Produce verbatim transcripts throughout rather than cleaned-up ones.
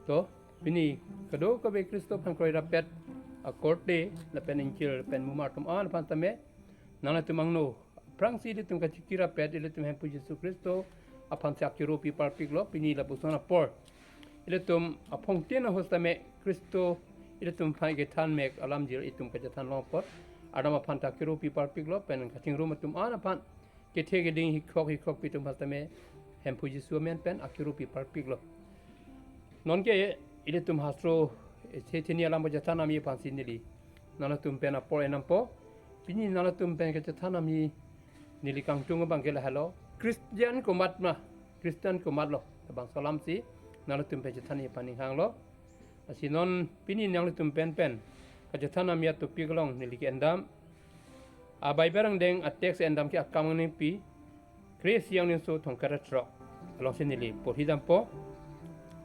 To, pini kadokave Khristo aphan kroirapet akorte lapen inchil lapen mumar atum an aphan tame, nanglitum angno aphrangsi ilitum kachikirapet ilitum Hemphu Jisu Khristo aphansi akiro pi parpiklo. Pini lapuson apor ilitum aphongtin ahut tame Khristo ilitum aphan kethan mek alamjir itum kachethan long apot, Arnam aphan ta akiro pi parpiklo, pen kachingrum atum an aphan kethe keding hikhok hikhok pi atum aphan tame Hemphu Jisu amen pen akiro pi parpiklo. Nonke ilitum hastro, eh, thethe hini alam kachethan ami aphansi neli nanglitum pen apor endampo. Pini nanglitum pen kachethan ami neli kangtung abang ke lahelo: Christian komat ma, Christian komatlo? Labangso alamsi nanglitum pen chethan nangji aphan ning hanglo. Lasi non pini nanglitum pen pen kachethan ami a-topic along neli ke-endam, a-Bible angdeng a-text endam ke Akam Angnengpi kre-isi angdengso thomkep ra throk alongsi neli porhidampo.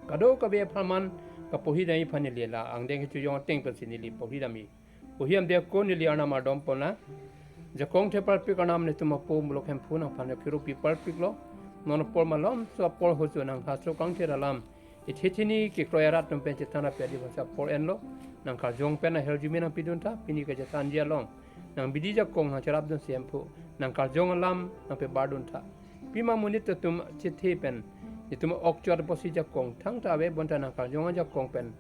Kadokave apharman kaporhidamji aphan neli la angdeng kechojong ateng pensi neli porhidamji. Porhidamde ako neli Arnam ardom pon nang. Jakong the parpik Arnam, netum apo muluk Hemphu, nangphan akiro pi parpiklo. Non apor malomso apor ahut nang hastro kangthir alam ithe hini kekroi arat atum pen chethan rapet aphansi apor enlo. Nangkarjong pen ahirjume nangpidun tha, pini kachethanji along nang bidi jakong nangcherapdunsi Hemphu, nangkarjong alam nangpebardun tha. Pima monit atum chethe pen netum okchot apotsi jakong thangta ave, bonta nangkarjong ajakong pen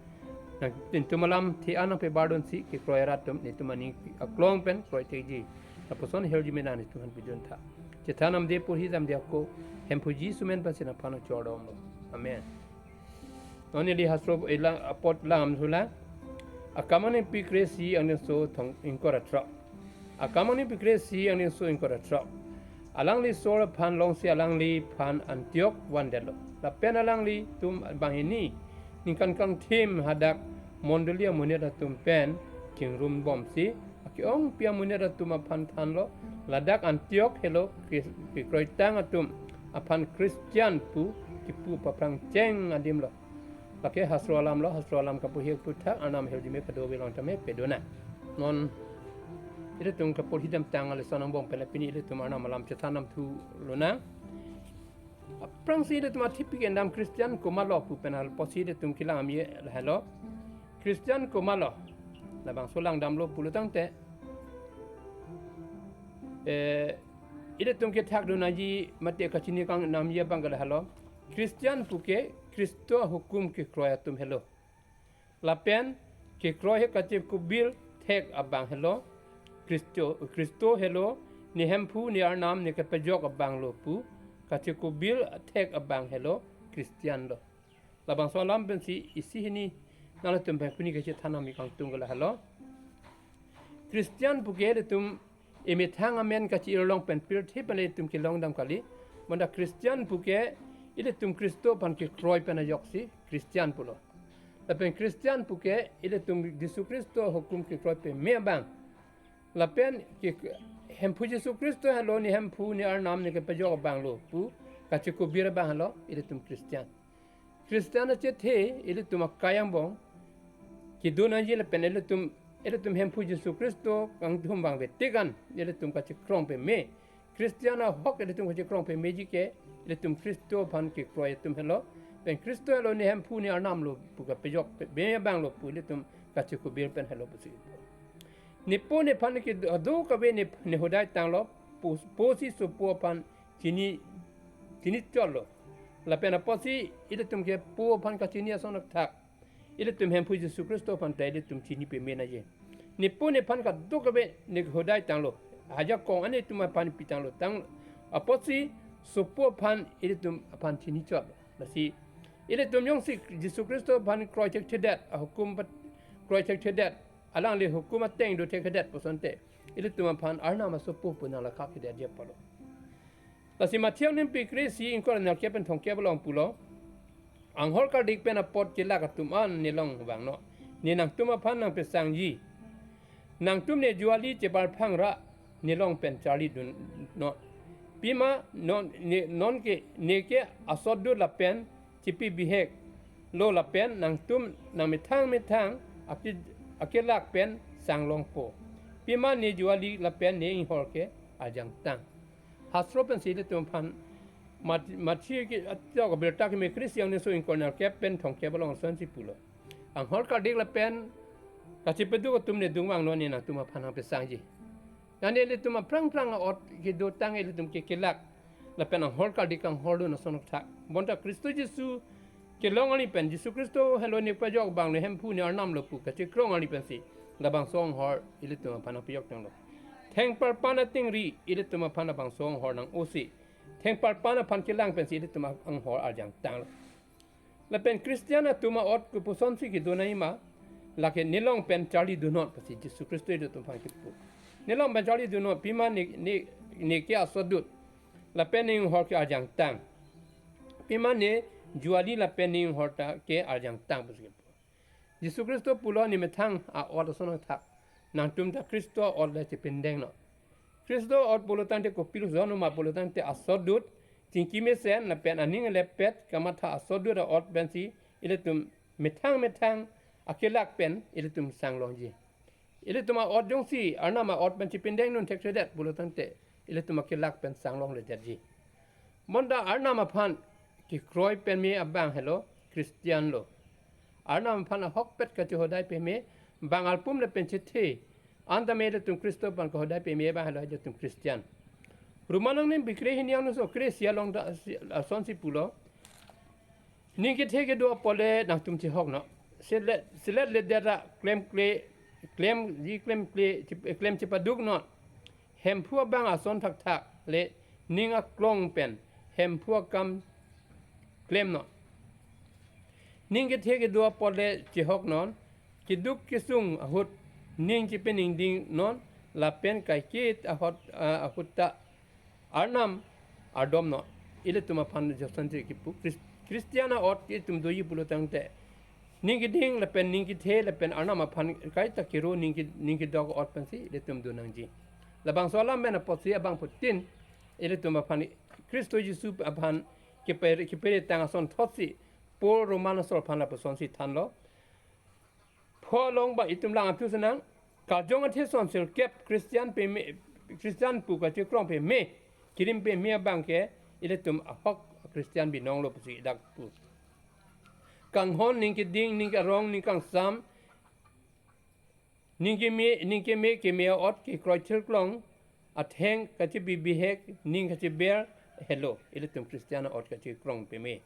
nang, netum alamthe an nangpebardunsi kekroi arat atum netum aning aklong pen kroithekji lapuson ahirjume nang netum aphan pidun tha. Chethan damde, porhidamde ako, Hemphu Jisu amen pensi nangphan chordomlo. Amen. Non neli hastro elang apot langdam thulang. Akam Angnengpi kre-isi angdengso thom ingkoi ra throk. Akam Angnengpi kre-isi angdengso ingkoi ra throk. Alangli Saul aphan longsi alangliphan Antiok vandetlo. Lapen alanglitum banghini ningkan kangthim hadak mondoli amonit atum pen chingrumbomsi ake-ongpi amonit atum aphan thanlo, ladak Antiok helo ke-, kekroitang atum aphan Christian pu kipu paphrangcheng adimlo. Lake hastro alamlo, hastro alam kaporhi aphuthak Arnam ahirjume kadokave along tame pedun nang. Non ilitum kaporhidamtang a-lesson angbong pen pini ilitum Arnam alam chethan damthu lonang. Aphrangsi ilitum athipik endam Christian komatlo pu pen apotsi ilitum kelang damji lahelo: Christian komatlo? Labangso langdamlo pulo tangte, eh, ilitum kethakdun nangji mate kachini kang damji abang ke lahelo: Christian puke Khristo ahukum kekroi atum helo. Lapen kekroi he kachekubil thek abang helo. Khristo, Khristo helo ne Hemphu, ne Arnam, ne kepajok abanglo pu kachekubil thek abang helo Christian lo. Labangso alam pensi isi hini nanglitum pen pini kachethan nangji kangtung ke lahelo: Christian puke ilitum emethang amen kachi-irlong pen pirthe pen ilitum kelong dam kali. Bonta Christian puke ilitum Khristo aphan kekroi pen ajoksi Christian pulo. Lapen Christian puke ilitum Jisu Khristo ahukum kekroi peme abang, lapen ke, Hemphu Jisu Khristo helo ne Hemphu, ne Arnam, ne kepajok abanglo pu kachekubil abang helo ilitum Christian. Christian achethe ilitum akai angbong kedun nangji lapen ilitum, ilitum Hemphu Jisu Khristo kangthum abang vete kan ilitum kachekrong peme. Christian ahok ilitum kachekrong pemeji ke ilitum Khristo aphan kekroi atum helo. Pen Khristo helo ne Hemphu, ne Arnam lo pu kepajok peme abanglo pu ilitum kachekubil pen helo pusi. Ne po nephan ke do, kadokave ne, ne hodai tanglo, po, posi sopo aphan chini, chini chotlo. Lapen apotsi ilitum ke po aphan kachini ason athak ilitum Hemphu Jisu Khristo aphan ta ilitum chini peme nangji. Ne po nephan kadokave ne hodai tanglo, ajakong an netum aphan pitanglo, tang apotsi sopo aphan ilitum aphan chini chotlo. Lasi ilitum jongsi Jisu Khristo aphan kroithekthe det, ahukum pat-, kroithekthe det, alangli hukum ateng dothek det pu asonte, ilitum aphan Arnam asopo pu nang lakha kedet jepalo. Lasi Matthew angnengpi kre-isi ingkoi ra nerkep pen thomkep along pulo: Anghor kardik pen apot kelak atum an, ne along vangnon, ne nangtum aphan nangpesangji. Nangtum ne juali cheparphang ra, ne along pen charlidunnon. Pima non, ne, nonke neke asot dut lapen chipi bihek lo lapen nangtum nangmethang methang ake, akelak pen sanglongpo. Pima ne juali lapen ne inghor ke arjangtang. Hastro pensi ilitum aphan Mat-, Matthew ke, atjok abirta keme kre-isi angni aso ingkoi nerkep pen thomkep along asonsi pulo. Anghor kardik lapen kachepaduk atum ne dungvang non ne nangtum aphan nangpesangji. Nane ilitum aphrang phrang a'ot kedotang ilitum ke kelak. Lapen anghor kardik anghor dun ason thak. Bonta Khristo Jisu kelong arni pen, Jisu Khristo helo ne pajok abang ne Hemphu ne Arnam lo pu kachekrong arni pensi labangso anghor ilitum aphan nangpejok tanglo. Thengparpan atingri ilitum aphan labangso anghor nang-osi, thengparpan aphan kelang pensi ilitum anghor arjang tanglo. Lapen Christian atum a'ot kopusonsi kedo nangji ma, lake nelong pen charli dunnot pusi Jisu Khristo ilitum aphan kipu. Nelong pen charli dunnot, pima ne, ne, ne ke asodut, lapen ne inghor ke arjang tang. Pima ne juali lapen ne inghor ta ke arjang tang pusi kipu. Jisu Khristo pulo ne methang a'ot ason thak. Nangtum ta Khristo a'ot le chepindeng non. Khristo a'ot pulo tangte kopilo ason ma pulo tangte asodut, chingki mesen lapen aning lepet kamatha asodut a'ot pensi ilitum methang methang akelak pen ilitum sanglongji. Ilitum a'ot jongsi Arnam a'ot pen chepindeng dun thekthedet pulo tangte ilitum akelak pen sanglongledetji. Bonta Arnam aphan kekroi peme abang helo Christian lo. Arnam aphan ahokpet kachehodai peme, bang alpum lapen chethe, anta me ilitum Khristo aphan kahodai peme abang helo ilitum Christian. Roman angnim bikre hini angnuso kre-isi along ta si-, asonsi pulo. Ning kethe kedo apot le nangtum chehok non. Selet, selet ledet ra klemkle, klemji klemkle, chep-, klem chepaduk non. Hemphu abang ason thakthak le ning aklong pen Hemphu akam klem non. Ning kethe kedo apot le chehok non. Keduk kesung ahut ning chepeningding non. Lapen kaiket ahut, ah, ahut ta Arnam ardom non. Ilitum aphan joksan je kipu Chris-, Christian a'ot itum doji pulo tangte, ning keding lapen ning kethe lapen Arnam aphan kaita kero ning ke-, ning kedok a'ot pensi ilitum do nangji. Labangso alam pen apotsi abangphutin ilitum aphan Khristo Jisu aphan kepere, kepere tang ason thotsi Paul Roman asor aphan lapusonsi thanlo. Pho along ba itum lang aphu senang, karjong athe son sirkep Christian peme, Christian pu kachekrong peme, kerim peme abang ke ilitum ahok Christian binong lo pusi dak pu. Kanghon, ning keding, ning karong, ning kangsam, ning keme, ning keme, keme a'ot kekroi thirklong, atheng kachebi bihek, ning kacheber, helo ilitum Christian a'ot kachekrong peme.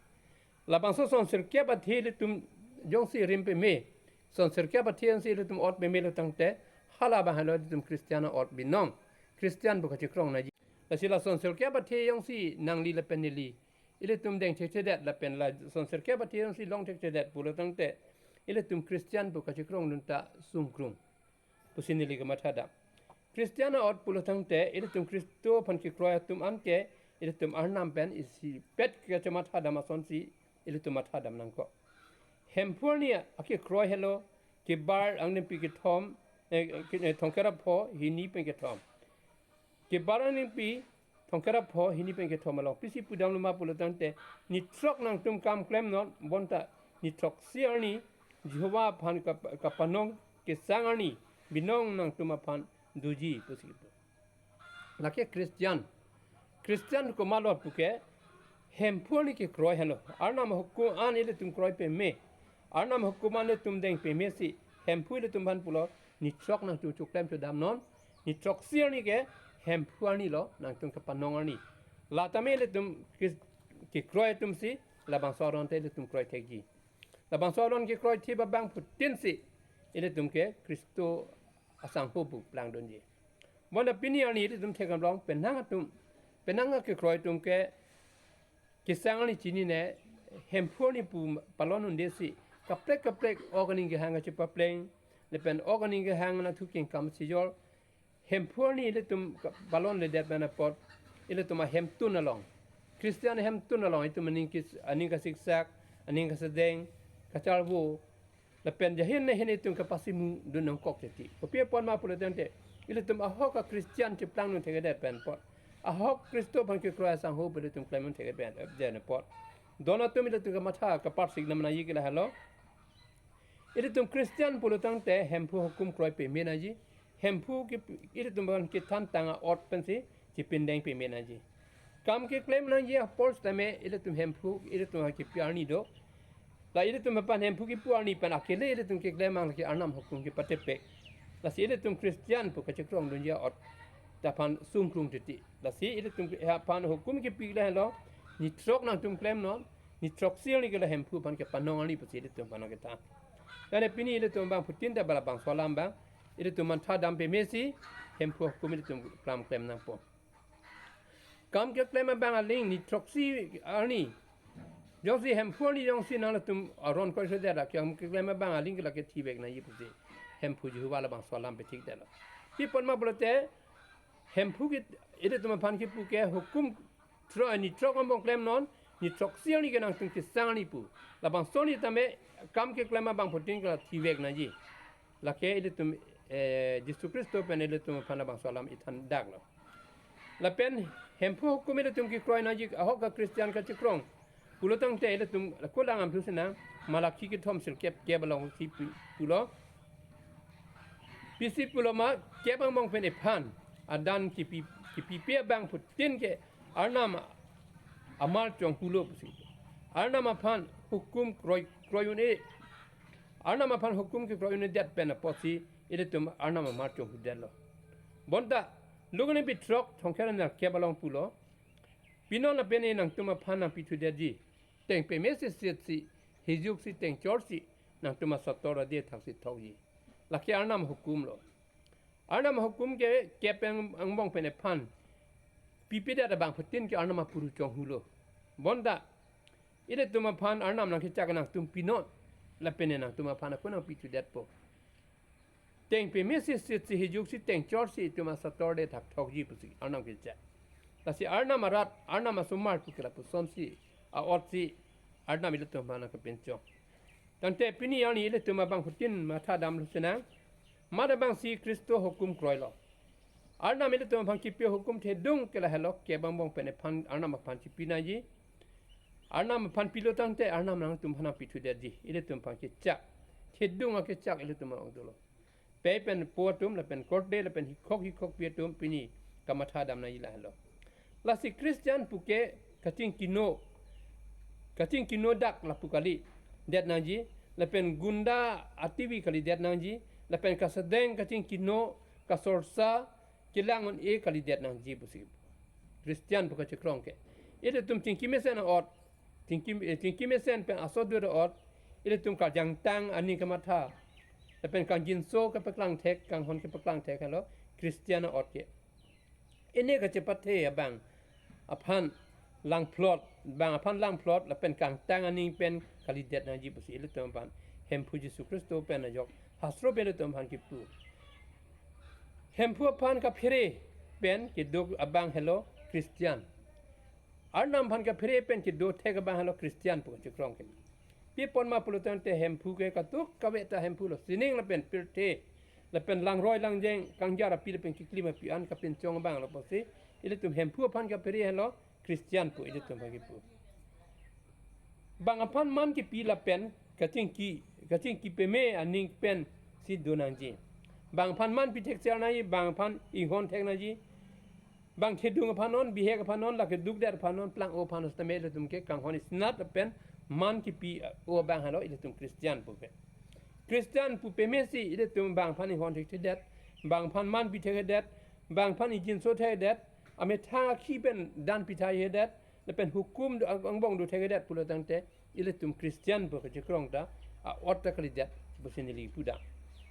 Labangso son sirkep athe ilitum jongsi rim peme, son sirkep athe jongsi ilitum a'ot pemelo tangte, hala abang helo ilitum Christian a'ot binong, Christian pu kachekrong nangji. Lasi la son sirkep athe jongsi nangli lapen neli, ilitum deng thekthedet lapen la son sirkep athe jongsi long thekthedet pulo tangte, ilitum Christian pu kachekrong dun ta sungkrung pusi neli kamatha dam. Christian a'ot pulo tangte ilitum Khristo aphan kekroi atum anke ilitum Arnam pen isipet kachematha dam asonsi ilitum matha dam nangkok. Hemphu arni akekroi helo, Kebar angnimpi kethom, eh, ke-, eh, thomkep ra pho hini pen kethom. Kebar angnimpi thomkep ra pho hini pen kethom along pisi pudam loma pulo tangte, nithrok nangtum kam klem non, bonta nithroksi arni Jehovah aphan kap-, kapanong kesang arni binong nangtum aphan doji pusi kipu. Lake Christian. Christian komatlo puke, Hemphu arni kekroi henlo. Arnam ahukum an ilitum kroi peme. Arnam ahukum an ilitum deng pemesi Hemphu ilitum aphan pulo, nithrok nangtum choklem chodam non. Nithroksi arni ke Hemphu arni lo, nangtum kapanong arni. La tame ilitum Chris-, kekroi atumsi labangso aron te ilitum kroi thekji. Labangso aron kekroi thip abangphutinsi ilitum ke Khristo asangho pu plangdunji. Bonta pini arni ilitum thekdamlong penang atum, penang akekroi atum ke kesang arni chinine, Hemphu arni pu palon undesi, kaprek kaprek ok aning kehang kachepapleng, lapen ok aning kehang anatthu kengkam sijor, Hemphu arni ilitum ka-, palonledet pen apot, ilitum ahemtun along, Christian ahemtun along, itum aning kes-, aning kasiksak, aning kasedeng, kacharvo, lapen jahin nahin itum kapasimu dun nangkok teti. Kopi apot ma pulo tangte, ilitum ahok a-Christian cheplang dun thekthedet pen apot, ahok Khristo aphan kekroi asangho pu ilitum klem dun thekthedet pen, eh, jen apot, don atum ilitum kamatha kaparsik nam nangji ke lahelo. Ilitum Christian pulo tangte Hemphu ahukum kroi peme nangji. Hemphu ke ilitum aphan kethan tang a'ot pensi chepindeng peme nangji. Kam keklem nangji apor sitame ilitum Hemphu, ilitum ha kipi arni do. La ilitum aphan Hemphu kipu arni pen akele ilitum keklem abang lake Arnam hukum kepatepek. Lasi ilitum Christian pu kachekrong dunji ot ta aphan sungkrung titi. Lasi ilitum aphan hukum kipi lahelo, ni throk nangtum klemnon, ni throksi arni ke la Hemphu aphan kepanong arni pusi ilitum aphan kethan. Tane pini ilitum abangphutin ta bala bangso alam abang ilitum matha dam pemesi Hemphu hukum ilitum klam klem nangpo. Kam keklem abang aling ni throksi arni, jongsi Hemphu arni jongsi nangtum aron koi so dera, kam keklem abang aling ke lake thivek nangji pusi Hemphu Jehovah labangso alam pathikdetlo. Pi apot ma pulote Hemphu ke ilitum aphan kipu ke hukum throk, ni throk angbong klemnon, ni throksi arni ke nangtum kesang arni pu. Labangso arni tame kam keklem abangphutin ke la thivek nangji. Lake ilitum, eh, Jisu Khristo pen ilitum aphan labangso alam ithandaklo. Lapen Hemphu hukum ilitum kekroi nangji ahok ka Christian kachekrong pulo tangte ilitum kulang amthu sina Malaki kethom sirkep kep alongsi pu-, pulo. Pisi pulo ma, kep angbong pen ephan adan kipi, kipipe abangphutin ke Arnam amar chonghulo pusi. Arnam aphan hukum kroi, kroi un-e. Arnam aphan hukum kekroi un-edet pen apotsi ilitum Arnam amar chonghudetlo. Bonta Luk aningpi throk thomkep ra nerkep along pulo, pinon lapen ne nangtum aphan nangpithudetji. Teng pemesi sitsi, hijuksi teng chorsi, nangtum asator adet thaksi thokji. Lake Arnam hukumlo. Arnam hukum ke kep ang-, angbong pen ephan pipedet abangphutin ke Arnam apuru chonghulo. Bonta ilitum aphan Arnam nangkechak nangtum pinon, lapen ne nangtum aphan ako nangpithudetpo. Teng pemesi sitsi, hijuksi teng chorsi itum asator adet thakthokji pusi Arnam kechak. Lasi Arnam arat, Arnam asomar pu ke lapusonsi a-otsi Arnam ilitum aphan nangkepinchong. Tangte pini arni ilitum abangphutin matha damlo sina, mat abangsi Khristo hukum kroilo. Arnam ilitum aphan kipi hukum thedung ke lahelo, kep angbong pen ephan Arnam aphan chipi nangji. Arnam aphan pilo tangte Arnam nangtum aphan nangpithudetji. Ilitum aphan kechak, thedung akechak ilitum along dolo. Pei pen po atum lapen korte lapen hikhok hikhokpi atum pini kamatha dam nangji lahelo. Lasi Christian pu ke kachingkino, kachingkino dak lapu kalidet nangji, lapen gunda ativi kalidet nangji, lapen kasedeng kachingkino, kasorsa kelang un-e kalidet nangji pusi. Christian pu kachekrong ke ilitum chingki mesen ot, chingki, eh, chingki mesen pen aso dur ot, ilitum kajangtang aning kamatha, lapen kangjinso kepaklang thek, kanghon kepaklang thek helo Christian ot ke. Pine kachepathe abang aphan langphlot, bang aphan langphlot lapen kangtang aning pen kalidet nangji pusi ilitum aphan Hemphu Jisu Khristo pen ajok hastro pen ilitum aphan kipu. Hemphu aphan kaphere pen kedo abang helo Christian. Arnam aphan kaphere pen kedo thek abang helo Christian pu kachekrong ke. Pi apot ma pulo tangte Hemphu ke katuk kave ta Hemphu lo, sining lapen pirthe lapen langroi langjeng, kangjar api lapen keklim api an kapinchong abang lo pusi ilitum Hemphu aphan kaphere helo Christian pu ilitum aphan kipu. Bang aphan man kipi lapen kachingki, kachingki peme aning pensi do nangji. Bang aphan man pithek ser nangji, bang aphan inghon thek nangji. Bang thedung aphan non, bihek aphan non, lake dukdet aphan non, plang-o aphan non sitame ilitum ke kanghon isinat lapen man kipi, uh, o abang helo ilitum Christian pu ke. Christian pu pemesi ilitum bang aphan inghon thekthedet, bang aphan man pithekthe-det, bang aphan ingjinso thekthedet, amethang akhi pen dan pitha-ihedet, lapen hukum do ang-, angbong do thekthedet pulo tangte ilitum Christian pu kachekrong ta a-ot ta kalidet pusi neli pudam.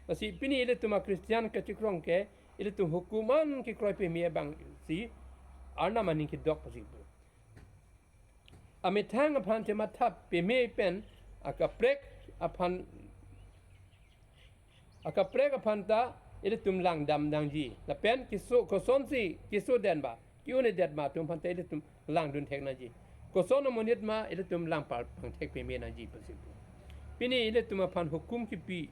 Lasi pini ilitum a-Christian kachekrong ke ilitum hukum an kekroi peme abangsi Arnam aning kedok pusi pu. Amethang aphan chematha peme pen akaprek aphan, akaprek aphan ta ilitum langdam nangji. Lapen keso, kosonsi keso den ba, ke-un-edet ma atum aphan ta ilitum langdun thek nangji. Koson amonit ma ilitum langpar pangthek peme nangji pusi pu. Pini ilitum aphan hukum kipi,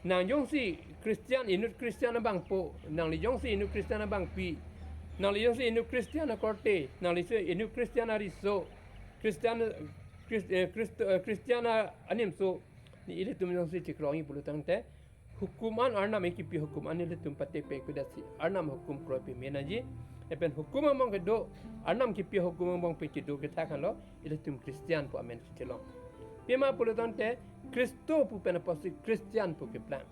nang jongsi Christian, inut Christian abangpo, nangli jongsi inut Christian abangpi, nangli jongsi inut Christian akorte, nangli si inut Christian ariso, Christian, Christ-, eh, Christ-, eh, Christian a-, animso, ni ilitum jongsi chekrongji pulo tangte, hukum an Arnam kipi hukum an ilitum patepekpedetsi Arnam hukum kroi peme nangji. lapen hukum angbong kedo, Arnam kipi ahukum angbong pen kedo kethak anlo ilitum Christian pu amen kachelong. Pima pulotangte Khristo pu pen apotsi Christian pu keplang.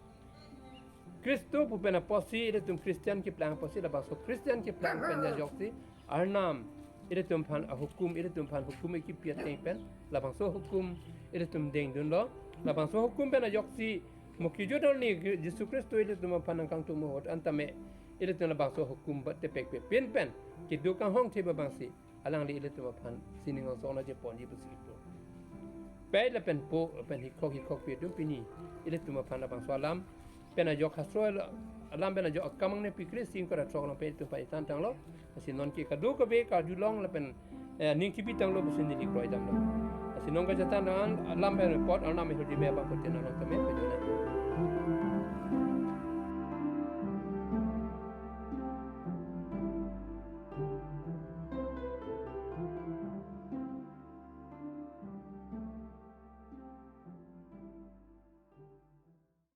Khristo pu pen apotsi ilitum Christian keplang apotsi labangso Christian keplang pen ajoksi Arnam ilitum aphan ahukum, ilitum aphan hukum kipi ateng pen labangso hukum ilitum dengdunlo. Labangso hukum pen ajoksi mo kejut arni Jisu Khristo ilitum aphan nangkangtung ahut antame ilitum labangso hukum ba tepek pepin pen kedo kanghongthe abangsi alangli ilitum aphan sining angsong nangjeponji pusi kipu. Pei lapen po lapen hikhok hikhok pi atum pini ilitum aphan labangso alam pen ajok hastro alam pen ajok akam angne pi kre-isi ingkoi ra throk along pen ilitum aphan ithan tanglo. Lasi nonke kadokave karjulong lapen, eh, ning kipi tanglo pusi neli kroidamlo. Lasi non kachethan alam pen report Arnam ahirjume abang kotin along tame pejona.